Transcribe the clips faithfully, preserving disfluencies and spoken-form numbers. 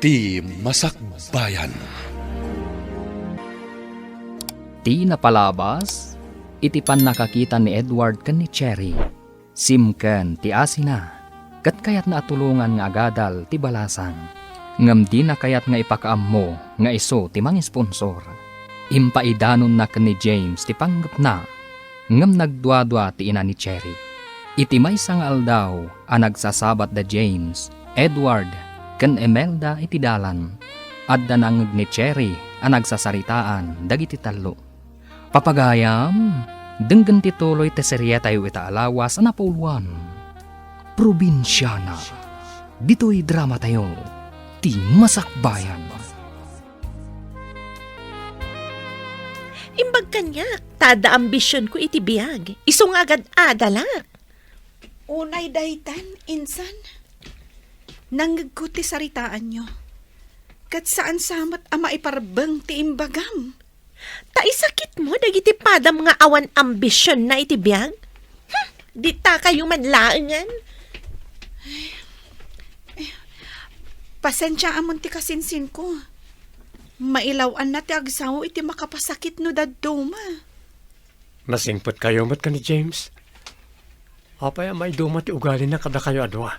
Ti Masakbayan. Ti napalabas iti pannakakita ni Edward ken ni Cherry, simken ti asina, ket kayatna a tulongan nga agadal ti balasang. Ngem dina kayat nga ipakaammo nga isu ti mangisponsor. Impaidanonna ken ni James ti panggepna, ngem nagduadua ti ina ni Cherry. Iti maysa nga aldaw a nagsasabat da James, Edward, ken Imelda iti dalan, adda nangngeg ni Cherry a nagsasaritaan dagiti tallo. Papagayam, denggen ti tuloy ti serietayo ita a lawas a napuloan. Probinsiana. Ditoy dramatayo, Ti Masakbayan. Imbag kaniak, ta adda ambisionko iti biag, isu nga agad-adalak. Unay daytan, insan. Nangngegko ti saritaanyo. Ket saan sa met a maiparbeng ti imbagam. Ta isakitmo dagiti padam nga awan ambisionna iti biag? Hmm, ditakayo man laengen. Pasensiaamon ti kasinsinko. Mailaw-anna ti agsao iti makapasakit no dadduma. Nasingpetkayo met ken ni James? Apay a maiduma ti ugalina kadakayo a dua?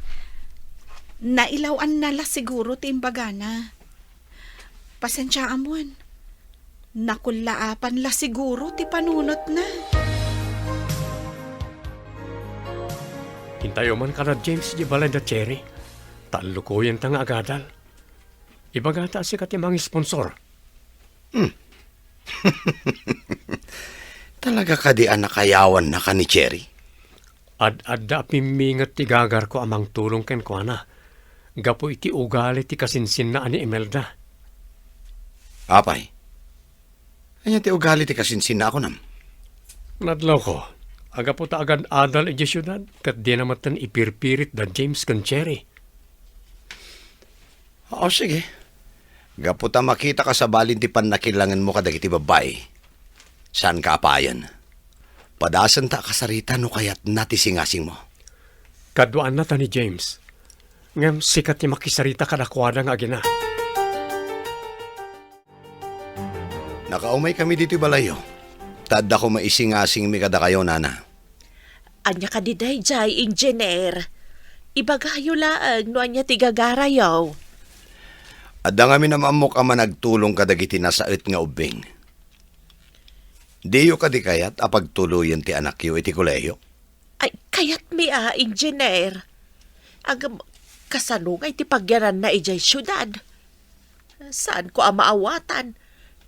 Nailaw-anna la siguro ti imbagana. Pasensiaamon. Nakullaapan la siguro ti panunotna. Intayo man kada James di balay da Cherry. Tallukoyenta nga agadal. Ibagata a sika ti mangisponsor. Hmm. Talaga kadi a nakayawannaka ni Cherry? Ad-adda a pimminget ti gagarko a mangtulong kenkuana gapu iti ugali ti kasinsinna a ni Imelda. Apay? Ania ti ugali ti kasinsinna a kunam? Nadlawko, agapu ta agad-adal idiay siudad, ket dina metten ipirpirit da James ken Cherry. O, sige. Gapu ta makitaka sa balin ti pannakilangenmo kadagiti babbai, saanka a payen. Padasenta a kasarita no kayatna ti singasingmo. Kaduaanna ta ni James. Ngem sika ti makisarita kadakuada nga agina. Nakaumay kami ditoy balayyo. Ta adda koma isingasingmi kadakayo, nana. Ania kadi daydiay, Engineer? Ibagayo laeng no ania ti gagarayo. Adda ngamin a maammok a managtulong kadagiti nasaet nga ubbing. Diyo kadi kayat a pagtuloyen ti anakyo iti kolehiyo? Ay, kayatmi a, Engineer. Ngem, kasano ngay ti pagyananna idiay siudad? Saanko a maawatan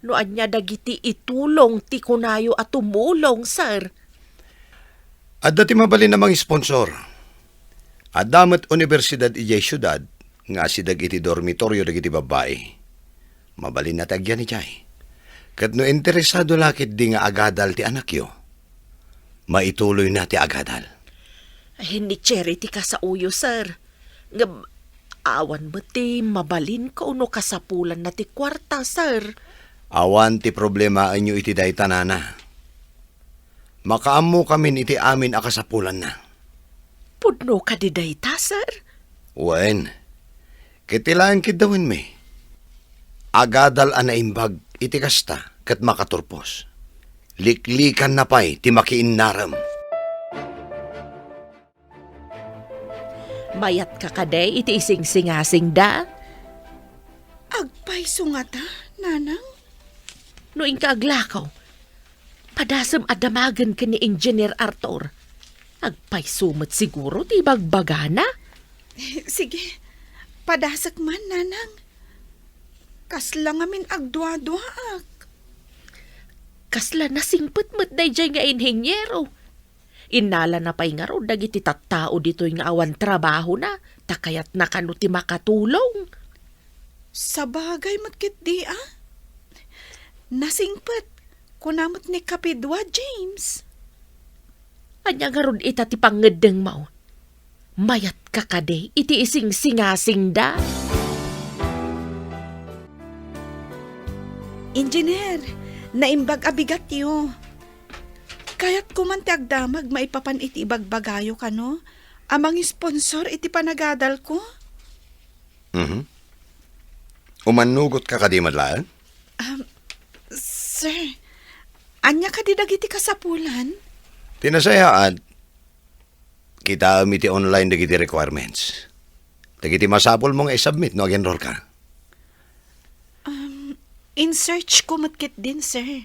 no ania dagiti itulong ti kunayo a tumulong, sir. Adda ti mabalin a mangisponsor. Adda met universidad idiay siudad nga asideg iti dormitorio dagiti babbai. Mabalinna ti agyan idiay. Ket no interesado la ketdi nga agadal ti anakyo, maituloyna ti agadal. Ay, ni Cherry ti kasaoyo, sir. Ngem, awan met ti mabalinko no kasapulanna ti kuarta, sir. Awan ti problemaenyo iti dayta, nana. Makaammokamin iti amin a kasapulanna. Pudno kadi dayta, sir? Wen, ket ti laeng kiddawenmi, agadal a naimbag iti kasta ket makaturpos. Liklikanna pay ti makiinnarem. Mayatka kadi iti isingsingasingda? Agpayso ngata, nanang? No inka aglakaw, padasem a damagen ken ni Engineer Arthur. Agpayso met siguro ti ibagbagana. Sige, padasek man, nanang. Kasla ngamin agduaduaak. Kasla nasingpet met daydiay nga inheniero. Innalana pay ngarud dagiti tattao ditoy nga awan trabahona, ta kayatna kano ti makatulong. Sabagay met ketdi a. Nasingpet, kuna met ni Kapidua, James. Ania ngarud ita ti pangngeddengmo? Mayatka kadi iti isingsingasingda? Engineer, naimbag a bigatyo. Kayatko man ti agdamag maipapan iti ibagbagayo kano a mangisponsor iti panagadalko. Mhm. Umannugot ka kadi met laeng? Um, sir, ania kadi dagiti kasapulan? Ti nasayaat, kitaem iti online dagiti requirements. Dagiti masapulmo nga i-submit no ag-enroll ka. Um, in-search ko met ketdin, sir.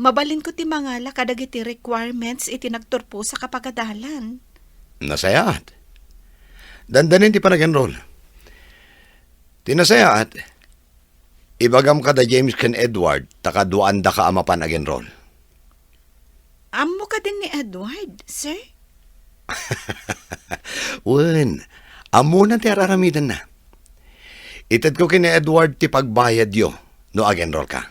Mabalinko ti mangala kadagiti requirements iti nagturposak a pagadalan. Nasayaat. Dandanin ti panag-enroll. Ti nasayaat, ibagam kada James ken Edward ta kaduaandaka a mapan ag-enroll. Ammo kadin ni Edward, sir? Wen, ammona ti ar-aramidenna. Itedko ken ni Edward ti pagbayadyo no ag-enroll ka.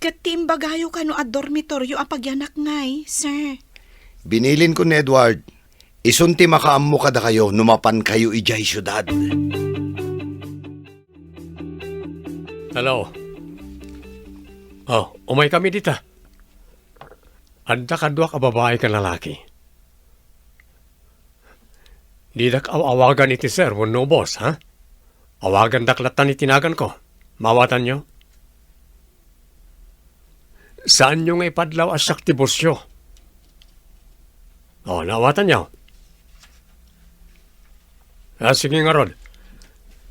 Ket ti imbagayo kano a dormitoryo a pagyanak ngay, sir? Binilinko ni Edward, isun ti makaammo kadakayo no mapankayo idiay siudad. Hello. Oh, umay kami dita. Adda kaduak a babai ken lalaki. Didak aw-awagan iti sir wenno boss, ha? Awagandak latta iti naganko. Maawatanyo? Saanyo nga ipadlaw a siak ti bossyo. O, naawatanyo? Ah, sige ngarud.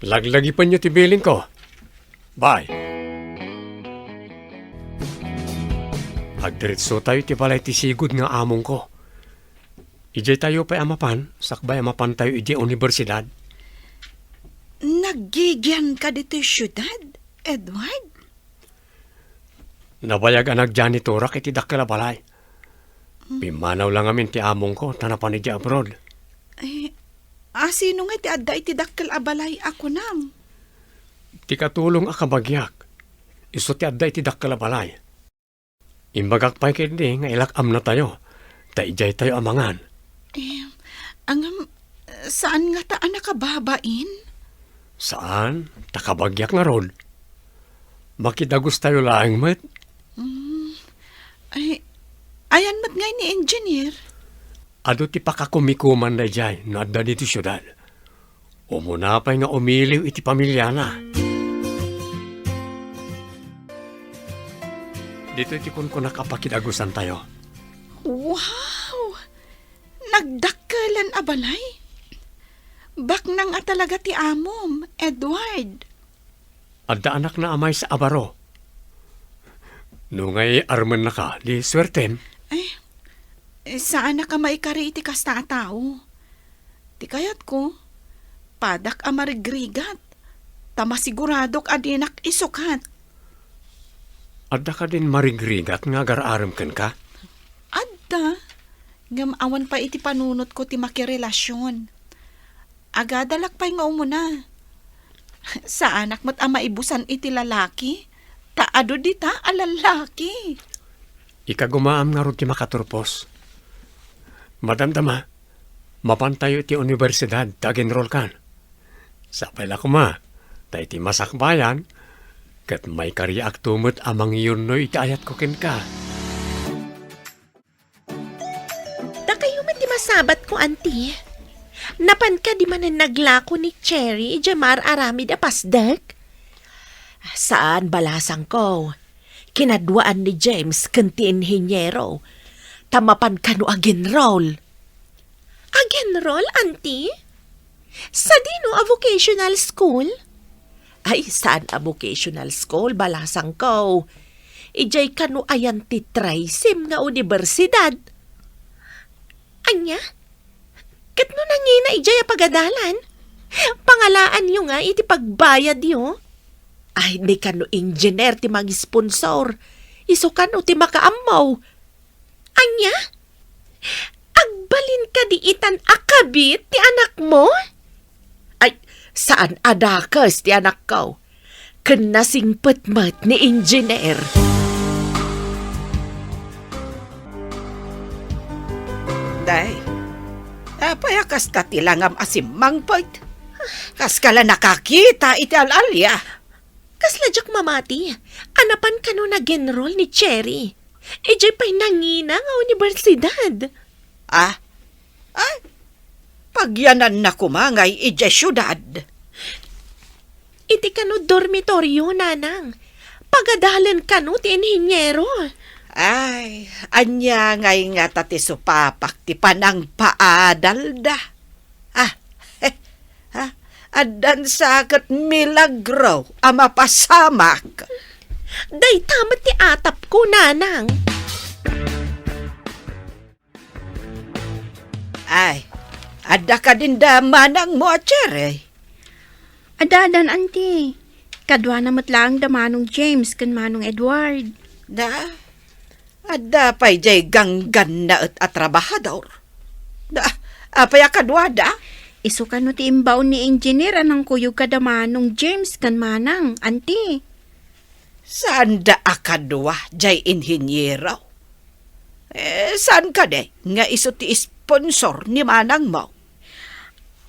Laglagipenyo ti bilinko. Bye. Agdiretsotayo iti balay ti sigud nga amongko. Idiaytayo pay a mapan, sakbay a mapantayo idiay universidad. Naggigianka ditoy siudad, Edward? Nabayag a nagjanitorak iti dakkel a balay. Hmm. Pimmanaw la ngamin ti amongko ta napan idiay abroad. Eh, a, sino nga ti adda iti dakkel a balay a kunam? Ti katulong a kabagiak. Isu ti adda iti dakkel a balay. Imbagak pay ketdi nga ilak-amnatayo, ta idiaytayo a mangan. Eh, ngem, saan ngata a nakababain? Saan, ta kabagiak ngarud. Makidagustayo laeng met. Mm. Ay, ayan met ngay ni Engineer? Adu ti pakakumikuman daydiay no adda ditoy siudad. Umuna pay nga umiliw iti pamiliana. Ditoy ti kunkunak a pakidagusantayo. Wow! Nagdakkelan a balay? Baknang a talaga ti amom, Edward. Adda anakna a maysa a baro. No ngay armennaka, di suertem. Ay, eh, saanak a maikari iti kasta a tao. Ti kayatko, padak a marigrigat, ta masiguradok a dinak isukat. Adda kadin marigrigat nga agar-arem kenka? Adda, ngem awan pay iti panunotko ti makirelasion. Agadalak pay nga umuna. Saanak met a maibusan iti lalaki, ta adu dita a lalaki. Ikagumaam ngarud ti makaturpos. Madamdama, mapantayo iti universidad ta agenrolkan. Sapay la koma, ta iti masakbayan, ket maikariakto met a mangiyunnoy iti ayatko kenka. Dakayo met ti masabatko, Auntie. Napan kadi manen naglako ni Cherry idiay maar-aramid a pasdek? Saan, balasangko. Kinaduaan ni James ken ti inhiniero. Ta mapan kano agenrol. Agenrol, Auntie? Sadino a vocational school? Ay, saan a vocational school, balasangko. Idiay kano ayan ti TRISEM nga universidad. Ania? Ket no nangina idiay a pagadalan? Pangalaanyo nga iti pagbayadyo? Ay, ni kano engineer ti mangisponsor. Isu kano ti makaammo. Ania? Agbalin kadi itan a kabit ti anakmo? Ay, saan a dakes ti anakko. Ken nasingpet met ni engineer. Day, apay a kasta ti langam a simmangpet? Kaska la nakakita iti al-alia. Kasla diak mamati a napan kano nagenrol ni Cherry. Idiay pay nangina nga universidad. Ah? Ay, pagyananna koma ngay idiay siudad. Ti kano dormitorio, nanang. Pagadalen kano ti inhinyero. Ay, ania ngay ngata ti supapak ti panangpaadalda? Ah, eh, ha? Addan sa ket milagro a mapasamak. Dayta met ti atapko, nanang. Ay, adda kadin da manangmo a Cherry? Adda, addan, anti. Kaduana met laeng da Manong James ken Manong Edward. Da, adda pay jay ganggannaet a trabahador. Da, apay a kaduada? Isu kano ti imbaon ni Engineer a nangkuyog kada Manong James ken Manang, anti. Saanda a kadua jay inhinyero? Eh, saan kadi nga isu ti sponsor ni manangmo?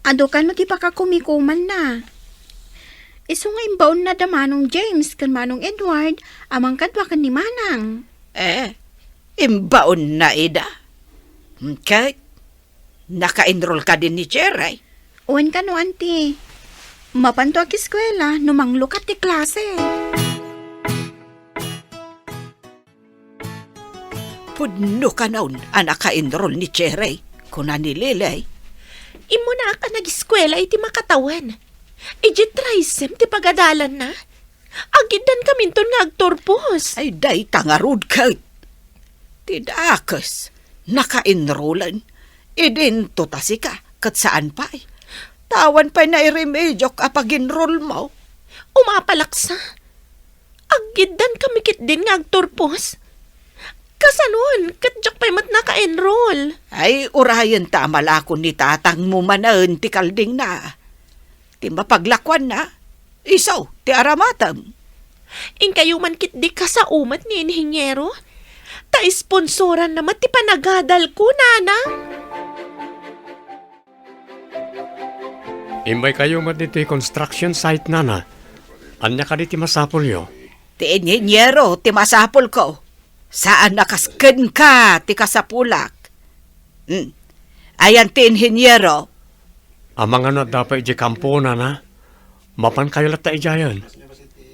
Adu kano ti pakakumikumanna. Isu nga imbaonna da Manong James ken Manong Edward a mangkadua ken ni Manang. Eh, imbaonna ida? Ket naka-enroll kadi ni Cherry? Wen kano, anti. Mapanto agiskuela no manglukat ti klase. Pudno kanon a naka-enroll ni Cherry, kuna ni Lily. Immunaak a nagiskuela iti makatawen. Idiay trisim ti pagadalanna. Agiddan kaminton nga agturpos. Ay, dayta ngarud ket. Ti dakes, naka-enrollen. Idinto ta sika, ket saan pay. Awan pay nairemediok a pag-enroll mo. Umapalaksa. Agiddan kami ketdin nga agturpos. Kasanon, ket diak pay met naka-enroll. Ay, urayen ta a malakon ni tatangmo manen ti kaldingna. Ti mapaglakuanna, isu ti aramatem. Inkayo man ketdi kasao met ni Inhinyero, ta sponsoranna met ti panagadalko, nana. Immaykayo met ditoy construction site, nana. Ania kadi ti masapulyo? Ti inhinyero ti masapulko. Saan a kas kenka ti kasapulak. Hmm. Ayan ti inhinyero. Amangan no adda pay idiay kampo, nana. Mapankayo latta idiayen.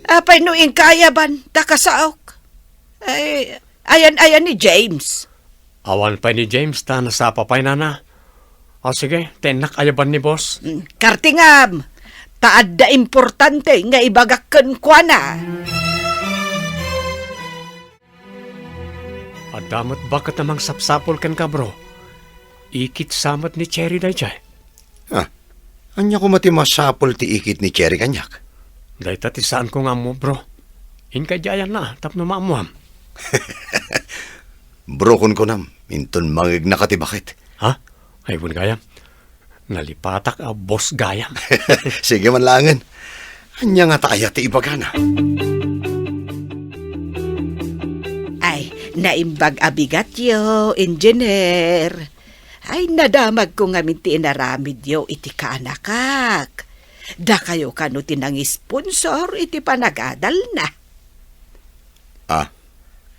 Apay no inka ayaban ta kasaok? Ay, ayan, ayan ni James. Awan pay ni James ta nasapa pay, nana. O sige, ta innak ayaban ni boss. Mm, kartingam, ta adda importante nga ibagak kenkuana. Adda met baket a mangsapsapul kenka, bro. Ikit sa met ni Cherry daydiay. Ah, ania koma ti masapul ti ikit ni Cherry kaniak? Dayta ti saanko nga ammo, bro. Inka idiay ayanna tapno maammoam. Bro, kunkunam, inton mangegnaka ti baket. Ha? Ay, wen gayam. Nalipatak a boss gayam. Sige man laengen. Ania ngata aya ti ibagana? Ay, naimbag a bigatyo, Engineer. Ay, nadamagko ngamin ti inaramidyo iti kaanakak. Dakayo kano ti nangisponsor iti panagadalna. Ah,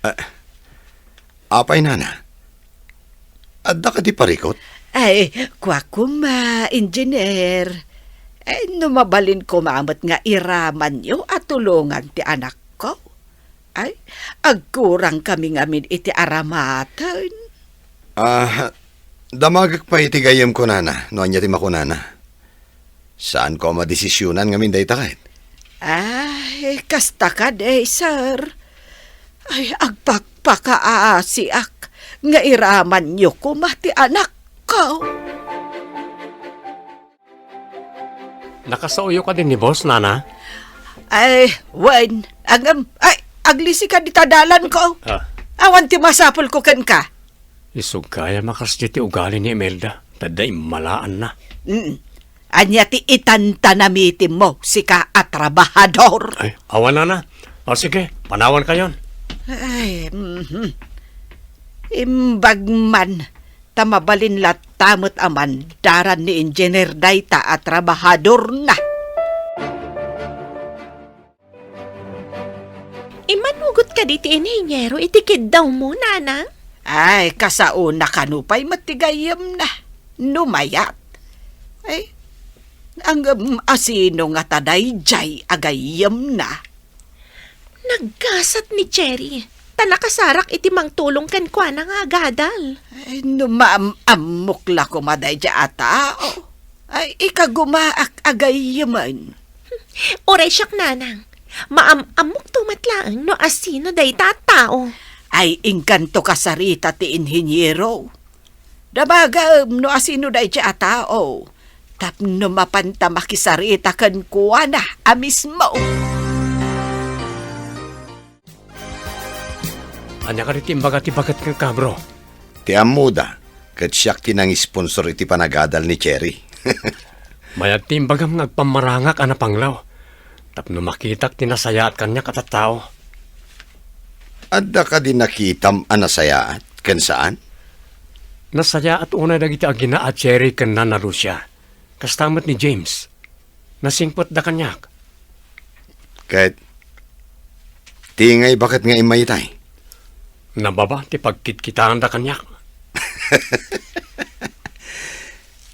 ah, apay, nana? Adda kadi parikut? Ay, kua koma, Engineer. Ay, no mabalin koma met nga iramanyo a tulongan ti anakko. Ay, agkurang kami ngamin iti aramaten. Ah, damagek pay iti gayyemko, nana, no ania ti makunana. Saanko a madesisionan ngamin dayta ket? Ay, kasta kadi, sir. Ay, agpakpakaasiak nga iramanyo koma ti anakko. Nakasaoyo kadi ni boss, nana? Ay, wen, agam, ay, aglisi ka dita dalanko. Ah. Awan ti masapulko kenka. Isugkayam a kasdiay ti ugali ni Imelda, ta adda immalaanna. Mm. Ania ti itantanamitimmo, sika a trabahador? Ay, awan, nana. O sige, panawankayon. Ay, mhm. Imbag man, ta mabalin latta met a mandaran ni Engineer dayta a trabahadorna. Immanugot kadi ti inhinyero iti kiddawmo, nanang? Ay, kasaona kano pay met ti gayyemna, no mayat. Ay, Ngem asino ngata daydiay a gayyemna? Naggasat ni Cherry, ta nakasarak iti mangtulong kenkuana nga agadal. Ay, no maam-ammok la koma daydiay a tao, ay, ikagumaak a gayyemen. Uray siak, nanang. Maam-ammokto met laeng no asino dayta a tao. Ay, inkanto kasarita ti inhiniero. Damagem no asino daydiay a tao, tapno mapanta makisarita kenkuana a mismo. Ania kadi ti imbaga ti baket kenka, bro? Ti ammoda, ket siak ti nangisponsor iti panagadal ni Cherry. Mayat ti imbagam nga agpammarangak a napanglaw, tapno makitak ti nasayaat kaniak a tattao. Adda kadi nakitam a nasayaat ken saan? Nasayaat unay dagiti agina a Cherry ken Nana Lucia. Kasta met ni James. Nasingpetda kaniak. Ket ti ngay baket nga immayatay? Nababa ti pagkitkitaanda kaniak.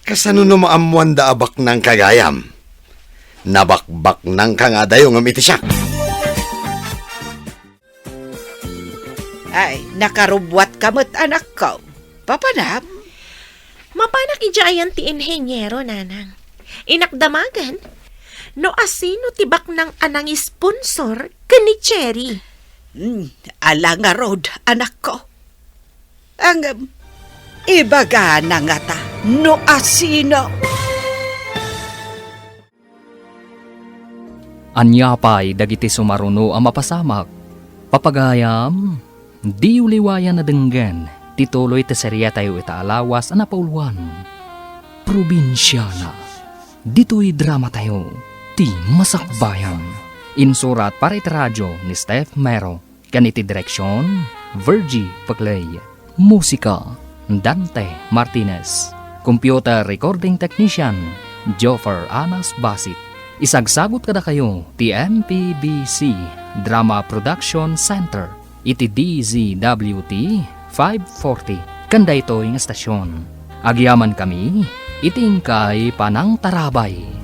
Kasano no maammoanda a baknangka gayam? Nabakbaknangka nga adayongem iti siak. Ay, nakarubbuatka met, anakko. Papanam? Mapanak idiay ayan ti inheniero, nanang. Inakdamagan no asino ti baknang a nangisponsor ken ni Cherry. Hmm, ala ngarud, anakko. Ngem, ibagana ngata no asino. Ania pay dagiti sumaruno a mapasamak? Papagayam, diyo liwayan a denggen ti tuloy ti seriatayo ita a lawas a napauluan, Probinsiana. Ditoy dramatayo, ti Masakbayan. Insurat para iti radio ni Steph Mero. Ken iti direksion, Virgie Paclay. Musika, Dante Martinez. Computer recording technician, Joffer Anas Basit. Isagsagut kadakayo ti M P B C Drama Production Center iti D Z W T five forty ken daytoy nga estasion. Agyamankami iti inkay panangtarabay.